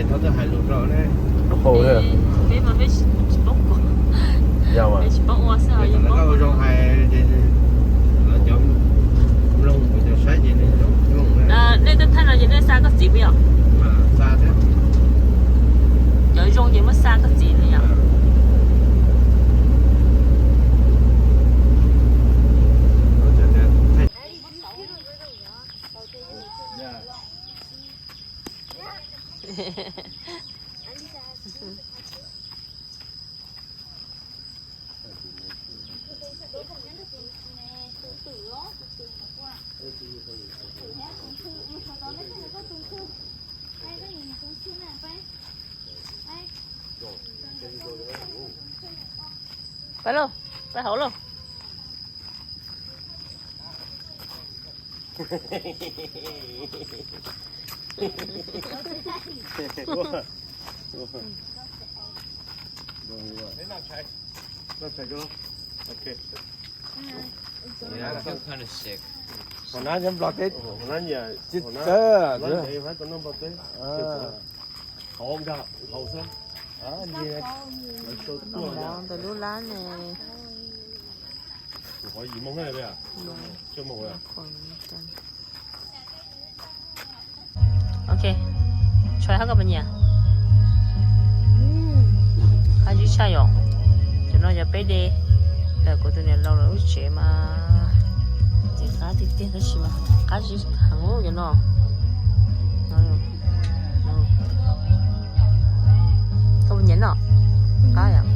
Koj twb hais lus rau ne. Peb mas peb tsis paub kos, peb tsis paub ua xwb. Lawv ua zoo hais ces lawv cov mloog kuv cov saib ces nws zoo mloog. Nej twb thaij no ces nej xa koj txiv puas yog? Xa thiab. Cov zoo ces muab xa koj txiv no yom. Pab lauj, pab hauv lauj. Ntawm lub lab ne. Ok, tshua hab koj puas nyiam? Qab zib tshaj yom. Cov no yog peb de ntawm kuv tus niam laus lawv lub tsev mas. Ces qab tiag tiag tab sis mas qab zib heev cov no. Koj puas nyiam noj? Qab yom.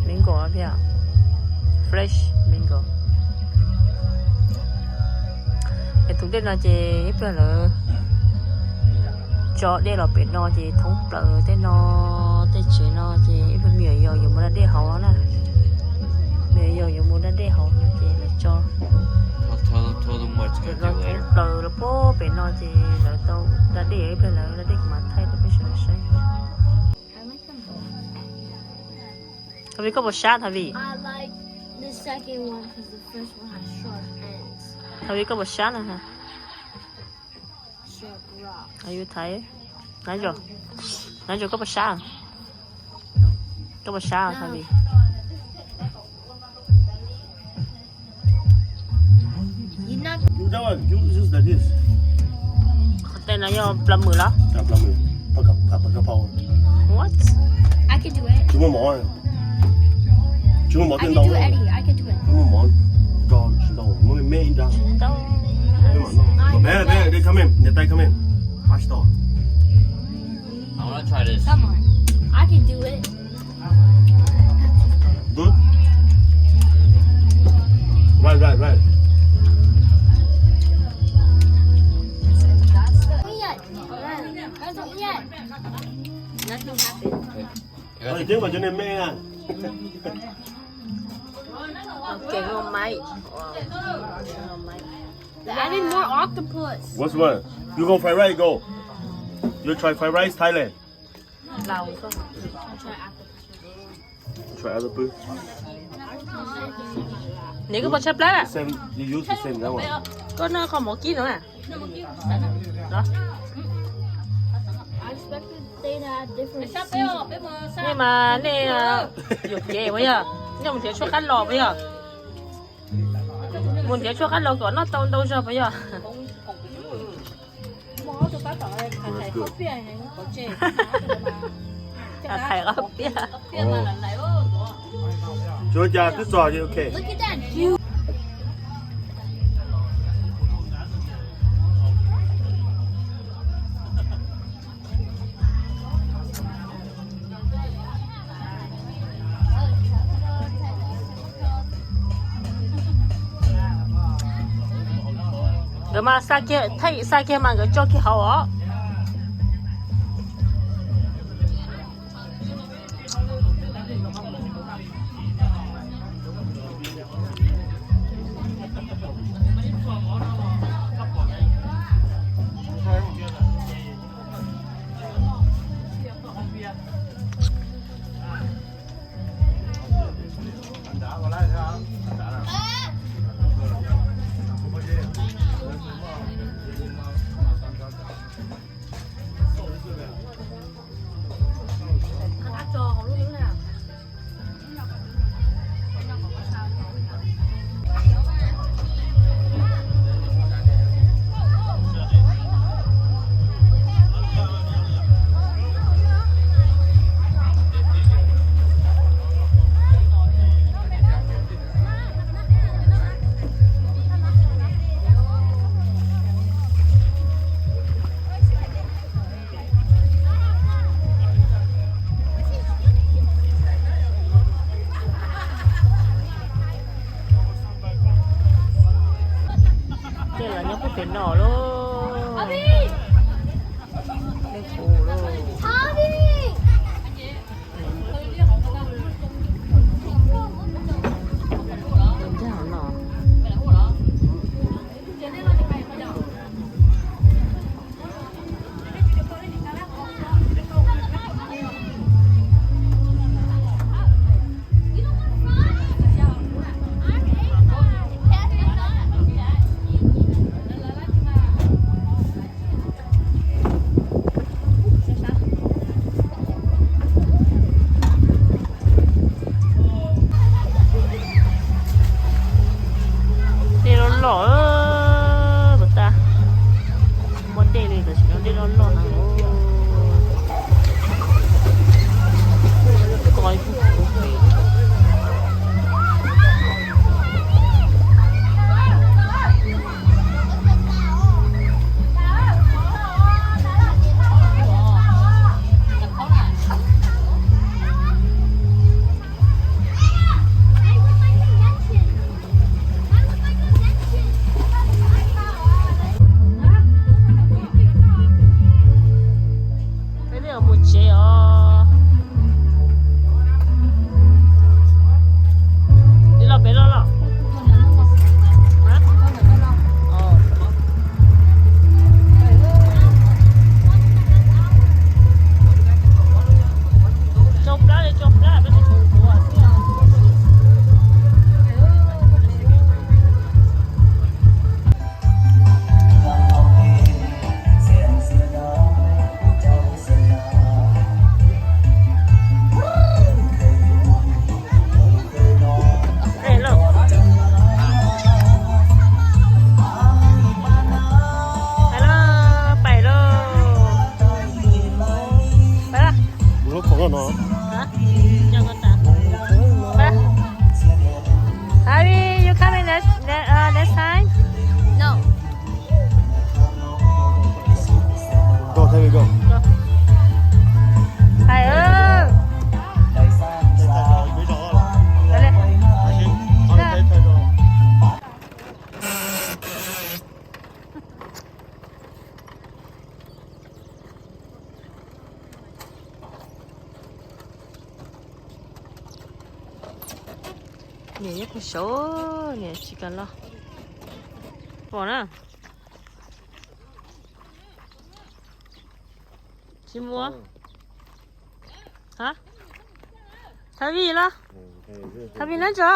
Mango thiab, fresh mango. Es tus dej no ces ib pliag lawv tso dej los pem no ces thoob plaws tej no, tej tsev no ces ib pliag me nyuam yaus yuav mus da dej hauv no na. Me nyuam yaus yuav mus da dej hauv no ces lawv tso, no thoob plaws los puag pem no ces lawv tau da dej, ib pliag lawv da dej kuv mam thaij rau peb sawv daws saib. Thaum vim koj puas sab thaum vim? Thaum vim koj puas sab no? Are you tired? Nigel, Nigel, koj puas sab? Koj puas sab thaum vim? Qhov tes no yog plas mwm los? What? Tsis muaj mov thiaj ntau. Tsis muaj mov, tsis ntau, muab me me ib nrab. Niam tais, come here. I want to try this. Come on. I can do it. Good? Right, right, right. Nothing happened. Oi, twb mas cov niag me na. They're adding more octopus. What's what? You go fried rice, go. You try fried rice, Thailand. Try octopus. Nws koj puas tshaib plab? Same, you use the same that one. Koj noj qhov mov kib no na. Nej mas nej yuam kev puas yog? Nej mus nrhiav tshuaj qab los puas yog? Mus nrhiav tshuaj qab los kom noj tau ntau zog puas yog? Thailand qab piaj. Tsuas cas twb txog ces ok. Nkawd mas xa kiag, thaij xa kiag mas nkawd tso kiag hauv os. Mus tsev os. Los pem los los. Tsau plab li tsau plab peb tsis ua xwb. Pais lauj. Pais lauj. Lub khoom no. Hả? Cho con tạt. Hả? Abby, you coming next, ne- uh, next time? No. Go, Abby, go. Go. Hài ơi. Hài ơi. Niam yeej qhov saud, niam tsis kam los. Pom na. Tsis mus. Hả? Thaum vim los? Thaum vim nab tso.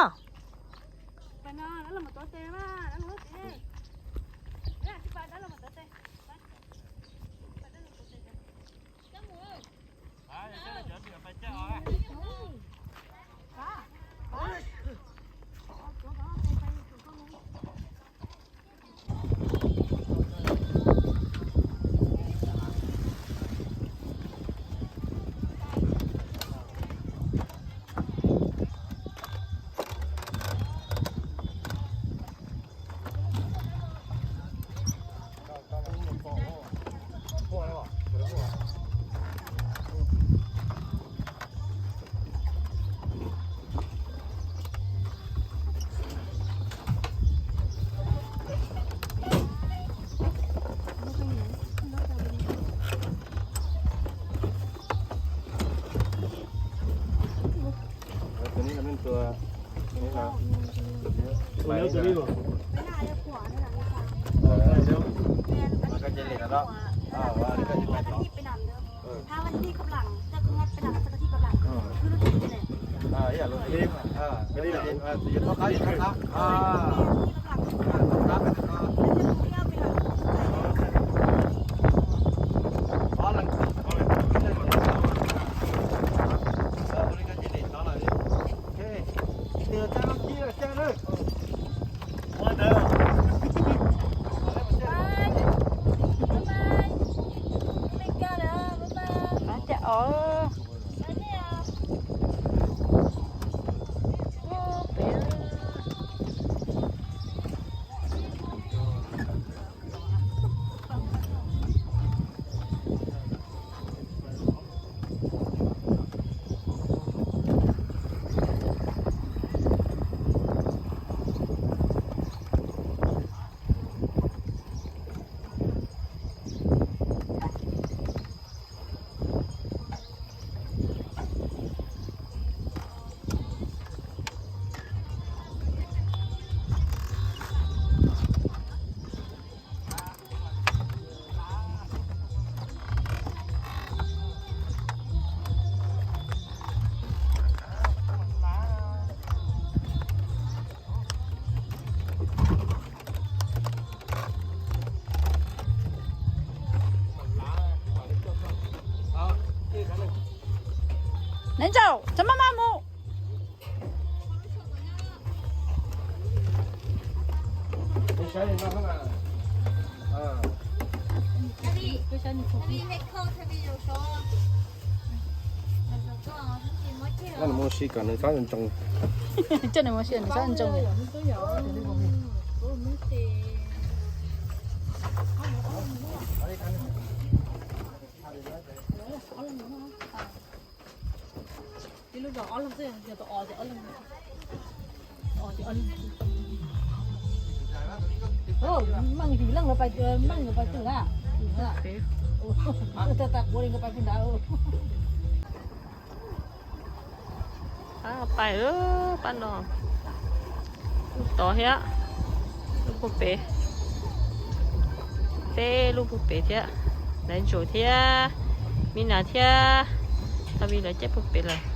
Neb ntsaum, cov maj maj mus. Coj nws mus si kom nws txhob ntsoog. Coj nws mus si kom nws txhob ntsoog. Meej hais leej los pais, meej los pais twg lawm? Pab no, pab no, pab no, pab no thiab, lub puag pem, peb lub puag pem thiab, Laiv Ntsuas thiab, Mib Nas thiab, Thav Vij lawv caij puag pem lawm.